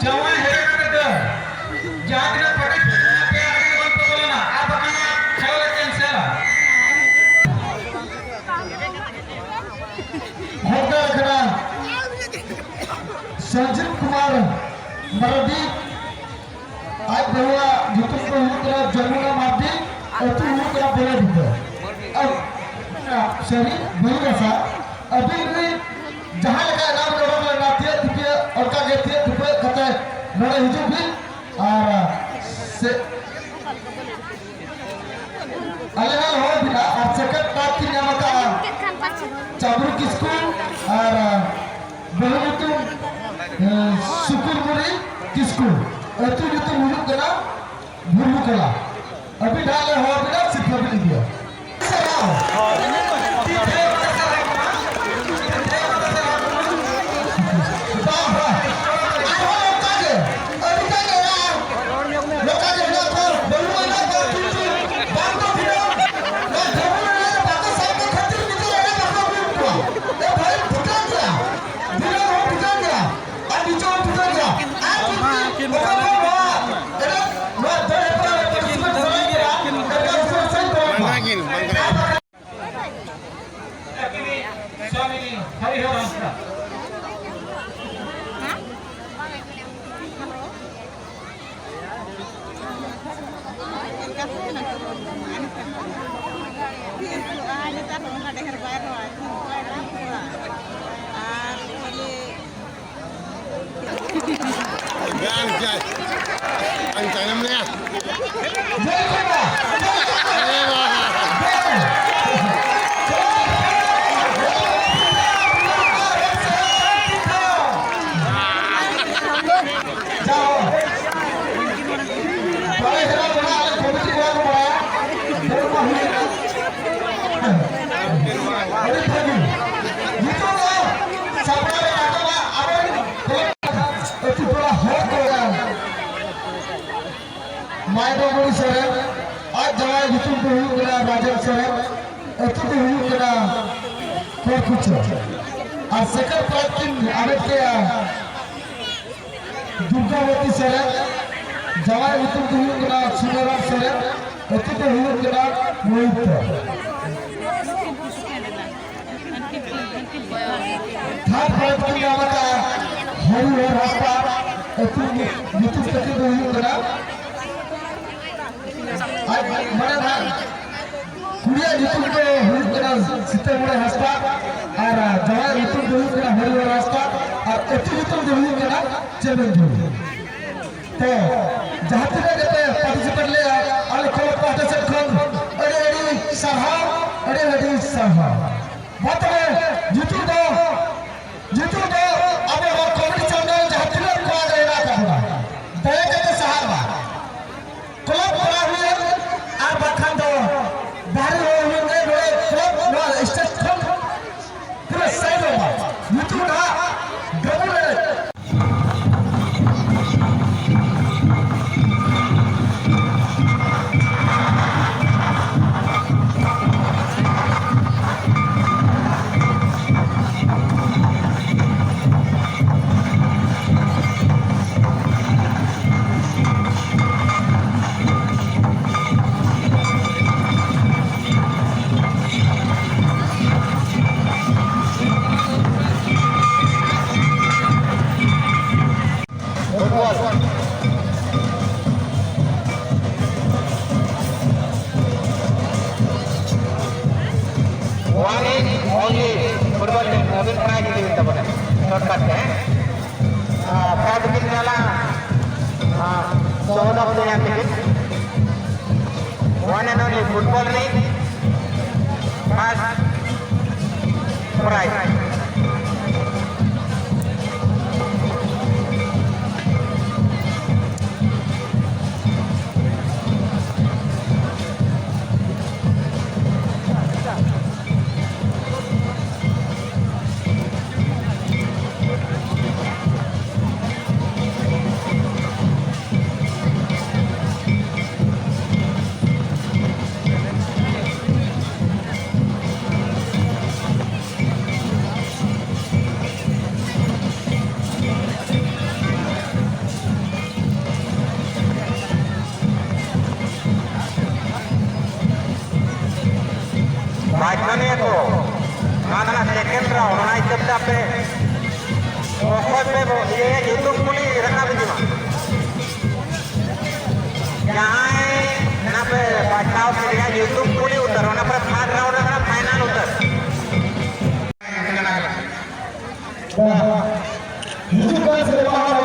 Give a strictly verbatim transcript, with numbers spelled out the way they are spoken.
ᱡᱟᱶᱟᱭ ᱦᱮᱡ ᱠᱟᱛᱮ ᱫᱟᱹᱲ᱾ ᱡᱟᱦᱟᱸ ᱛᱤᱱᱟᱹᱜ ᱯᱟᱴᱤ ᱯᱮ ᱟᱹᱰᱤ ᱞᱚᱜᱚᱱ ᱯᱮ ᱵᱚᱞᱚᱱᱟ, ᱟᱨ ᱵᱟᱠᱷᱟᱱ ᱠᱷᱮᱞ ᱞᱮ ᱠᱮᱱᱥᱮᱞᱟ᱾ ᱦᱚᱨᱫᱟ ᱟᱠᱷᱲᱟ ᱥᱚᱧᱡᱤᱵ ᱠᱩᱢᱟᱨ ᱢᱟᱨᱰᱤ, ᱟᱡ ᱵᱟᱹᱦᱩᱣᱟᱜ ᱧᱩᱛᱩᱢ ᱫᱚ ᱦᱩᱭᱩᱜ ᱠᱟᱱᱟ ᱡᱚᱢᱩᱱᱟ ᱢᱟᱨᱰᱤ, ᱟᱹᱛᱩ ᱦᱩᱭᱩᱜ ᱠᱟᱱᱟ ᱵᱚᱞᱮᱰᱤᱦᱟᱹ᱾ ᱟᱨ, ᱥᱚᱨᱤ, ᱵᱩᱨᱩ ᱜᱷᱟᱥᱟ᱾ ᱟᱹᱵᱤᱱ ᱨᱤᱱ ᱡᱟᱦᱟᱸ ᱞᱮᱠᱟ ᱮᱱᱟᱝ ᱚᱰᱚᱠ ᱞᱮᱱᱟ ᱛᱤᱭᱟᱹᱜ ᱛᱤᱯᱤᱭᱟᱹᱜ, ᱚᱱᱠᱟ ᱜᱮ ᱛᱤᱭᱟᱹᱜ ᱛᱤᱯᱤᱭᱟᱹᱜ ᱠᱟᱛᱮ ᱱᱚᱰᱮ ᱦᱤᱡᱩᱜ ᱵᱤᱱ᱾ ᱟᱨ ᱥᱮ-, ᱟᱞᱮ ᱦᱚᱸ ᱦᱚᱦᱚ ᱵᱤᱱᱟ᱾ ᱟᱨ second prize ᱠᱤᱱ ᱧᱟᱢ ᱟᱠᱟᱫᱼᱟ ᱪᱟᱸᱫᱽᱨᱩ ᱠᱤᱥᱠᱩ ᱟᱨ ᱵᱟᱹᱦᱩ ᱧᱩᱛᱩᱢ, ᱮ, ᱥᱩᱠᱩᱨᱢᱩᱱᱤ ᱠᱤᱥᱠᱩ᱾ ᱟᱹᱛᱩ ᱧᱩᱛᱩᱢ ᱦᱩᱭᱩᱜ ᱠᱟᱱᱟ ᱵᱷᱩᱨᱞᱩᱠᱚᱞᱟ᱾ ᱟᱹᱵᱤᱱ ᱦᱟᱸᱜ ᱞᱮ ᱦᱚᱦᱚ ᱵᱤᱱᱟ, ᱥᱤᱨᱯᱟᱹ ᱵᱤᱱ ᱤᱫᱤᱭᱟ᱾ ᱵᱟᱝ, ᱵᱟᱝ᱾ ᱟᱨᱦᱚᱸ ᱱᱚᱝᱠᱟ ᱜᱮ, ᱟᱹᱰᱤ ᱜᱟᱱ ᱮᱨᱟ ᱱᱚᱝᱠᱟ ᱜᱮ ᱦᱮᱱᱟᱜ ᱠᱚᱣᱟ, ᱵᱟᱹᱦᱩ ᱮᱨᱟ ᱠᱚ, ᱠᱤᱱᱛᱩ ᱵᱟᱝ ᱠᱚ ᱵᱷᱤᱲᱟᱹᱣ᱾ ᱱᱚᱣᱟ ᱡᱟᱹᱢᱩᱱ ᱮᱨᱟ ᱵᱟᱠᱚ ᱥᱟᱵ ᱠᱚ ᱠᱷᱟᱹᱛᱤᱨ ᱱᱤᱛᱚᱜ ᱮᱨᱟ ᱵᱟᱠᱚ ᱟᱹᱜᱩᱭᱮᱫ ᱠᱚᱣᱟ᱾ ᱮ ᱵᱷᱟᱹᱭ, ᱴᱷᱤᱠᱟᱹᱱ ᱜᱮᱭᱟ, ᱵᱷᱤᱲᱟᱹᱣ ᱦᱚᱸ ᱴᱷᱤᱠᱟᱹᱱ ᱜᱮᱭᱟ, ᱟᱨ ᱱᱤᱛᱚᱜ ᱦᱚᱸ ᱴᱷᱤᱠᱟᱹᱱ ᱜᱮᱭᱟ᱾ ᱟᱨ ᱡᱩᱫᱤ ᱚᱠᱟ ᱠᱚ ᱱᱚᱣᱟ ᱮᱨᱟ, ᱱᱚᱣᱟ ᱫᱟᱹᱲ ᱦᱮᱯᱨᱟᱣ ᱨᱮ participate ᱥᱟᱱᱟᱭᱮᱫ ᱯᱮᱭᱟ, ᱮᱱᱠᱷᱟᱱ ᱩᱥᱟᱹᱨᱟ ᱥᱟᱹᱦᱤᱡ ᱫᱟᱹᱲ ᱢᱟ᱾ ᱵᱟᱝ ᱜᱤᱱ, ᱵᱟᱝ ᱜᱤᱱ᱾ ᱥᱟᱢᱤᱱᱤ ᱦᱚᱨᱤᱦᱚᱨ ᱦᱟᱸᱥᱫᱟ᱾ ᱟᱨ ᱠᱷᱟᱹᱞᱤ ᱵᱟᱝ ᱪᱟᱭ-, ᱵᱟᱝ ᱪᱟᱭᱱᱟᱢ ᱞᱟᱹᱭᱟ᱾ ᱟᱹᱛᱩ ᱴᱚᱞᱟ ᱦᱚᱲ ᱠᱚ ᱢᱟᱭ ᱰᱚᱜᱚᱨᱤ ᱥᱚᱨᱮᱱ, ᱟᱡ ᱡᱟᱶᱟᱭ ᱧᱩᱛᱩᱢ ᱫᱚ ᱦᱩᱭᱩᱜ ᱠᱟᱱᱟ ᱨᱟᱡᱮᱱ ᱥᱚᱨᱮᱱ, ᱟᱹᱛᱩ ᱫᱚ ᱦᱩᱭᱩᱜ ᱠᱟᱱᱟ ᱠᱚᱨᱠᱩᱪᱟ᱾ ᱟᱨ second prize ᱠᱤᱱ ᱦᱟᱢᱮᱴ ᱠᱮᱜᱼᱟ ᱫᱩᱨᱜᱟᱵᱚᱛᱤ ᱥᱚᱨᱮᱱ, ᱡᱟᱶᱟᱭ ᱧᱩᱛᱩᱢ ᱫᱚ ᱦᱩᱭᱩᱜ ᱠᱟᱱᱟ ᱥᱩᱱᱟᱨᱟᱢ ᱥᱚᱨᱮᱱ, ᱟᱹᱛᱩ ᱫᱚ ᱦᱩᱭᱩᱜ ᱠᱟᱱᱟ ᱢᱚᱦᱤᱛᱯᱩᱨ᱾ ᱛᱷᱟᱨᱰ ᱯᱨᱟᱭᱤᱡᱽ ᱠᱤᱱ ᱧᱟᱢ ᱟᱠᱟᱫᱼᱟ ᱦᱚᱨᱤᱦᱚᱨ ᱦᱟᱸᱥᱫᱟ, ᱟᱹᱛᱩ ᱧᱩᱛᱩᱢ ᱛᱟᱹᱠᱤᱱ ᱫᱚ ᱦᱩᱭᱩᱜ ᱠᱟᱱᱟ, ᱟᱡ ᱢᱟᱱᱮ ᱱᱟᱦᱟᱜ ᱠᱩᱲᱤᱭᱟᱜ ᱧᱩᱛᱩᱢ ᱫᱚ ᱦᱩᱭᱩᱜ ᱠᱟᱱᱟ ᱥᱤᱛᱟᱹ ᱢᱚᱬᱮ ᱦᱟᱸᱥᱫᱟ ᱟᱨ ᱡᱟᱶᱟᱭᱟᱜ ᱧᱩᱛᱩᱢ ᱫᱚ ᱦᱩᱭᱩᱜ ᱠᱟᱱᱟ ᱦᱚᱨᱤᱦᱚᱨ ᱦᱟᱸᱥᱫᱟ ᱟᱨ ᱟᱹᱛᱩ ᱧᱩᱛᱩᱢ ᱫᱚ ᱦᱩᱭᱩᱜ ᱠᱟᱱᱟ ᱪᱮᱢᱮᱧ ᱡᱷᱩᱲ᱾ ᱛᱚ, ᱡᱟᱦᱟᱸ ᱛᱤᱱᱟᱹᱜ ᱜᱮᱯᱮ ᱯᱟᱨᱴᱤᱥᱤᱯᱮᱴ ᱞᱮᱜᱼᱟ, ᱟᱞᱮ ᱠᱞᱟᱵᱽ ᱯᱟᱦᱴᱟ ᱥᱮᱫ ᱠᱷᱚᱱ ᱟᱹᱰᱤ ᱟᱹᱰᱤ ᱥᱟᱨᱦᱟᱣ, ᱟᱹᱰᱤ ᱟᱹᱰᱤ ᱥᱟᱨᱦᱟᱣ᱾ ᱢᱟ ᱛᱚᱵᱮ, ᱧᱩᱛᱩᱢ ᱫᱚ, ᱧᱩᱛᱩᱢ ᱫᱚ ᱟᱵᱚ ᱦᱚᱲ ᱠᱚᱢᱤᱴᱤ ᱪᱟᱣᱰᱟᱞ ᱡᱟᱦᱟᱸ ᱛᱤᱱᱟᱹᱜ ᱠᱚᱲᱟ ᱜᱮ ᱦᱮᱱᱟᱜ ᱟᱠᱟᱫ ᱵᱚᱱᱟ, ᱫᱟᱭᱟ ᱠᱟᱛᱮ ᱥᱟᱦᱟᱜ ᱢᱟ᱾ ᱠᱞᱟᱵᱽ ᱠᱚᱲᱟ ᱦᱩᱭᱮᱱ ᱟᱨ ᱵᱟᱠᱷᱟᱱ ᱫᱚ ᱵᱟᱦᱨᱮ ᱦᱚᱲ ᱦᱩᱭᱮᱱ ᱜᱮ, ᱱᱚᱰᱮ ᱠᱞᱟᱵᱽ ᱱᱚᱣᱟ ᱥᱴᱮᱡᱽ ᱠᱷᱚᱱ ᱯᱩᱨᱟᱹ ᱥᱟᱭᱤᱰ ᱚᱜ ᱢᱟ᱾ ᱧᱩᱛᱩᱢ ᱱᱟᱦᱟᱜ ᱰᱟᱵᱩᱞ ᱮᱱᱮᱡ᱾ Football. One is only football team. ᱟᱹᱵᱤᱱ prize ᱤᱫᱤ ᱵᱤᱱ ᱛᱟᱵᱚᱱᱟ, shortcut ᱛᱮ, ᱦᱮᱸ? ᱟᱨ prize ᱵᱤᱱ ᱧᱮᱞᱟ, ᱟᱨ ᱪᱚᱣᱫᱟ ᱵᱚᱱ ᱧᱟᱢ ᱞᱟᱹᱜᱤᱫ᱾ One and only football ᱨᱮ first prize. ᱦᱤᱡᱩᱜ ᱠᱟᱱ ᱥᱮᱨᱢᱟ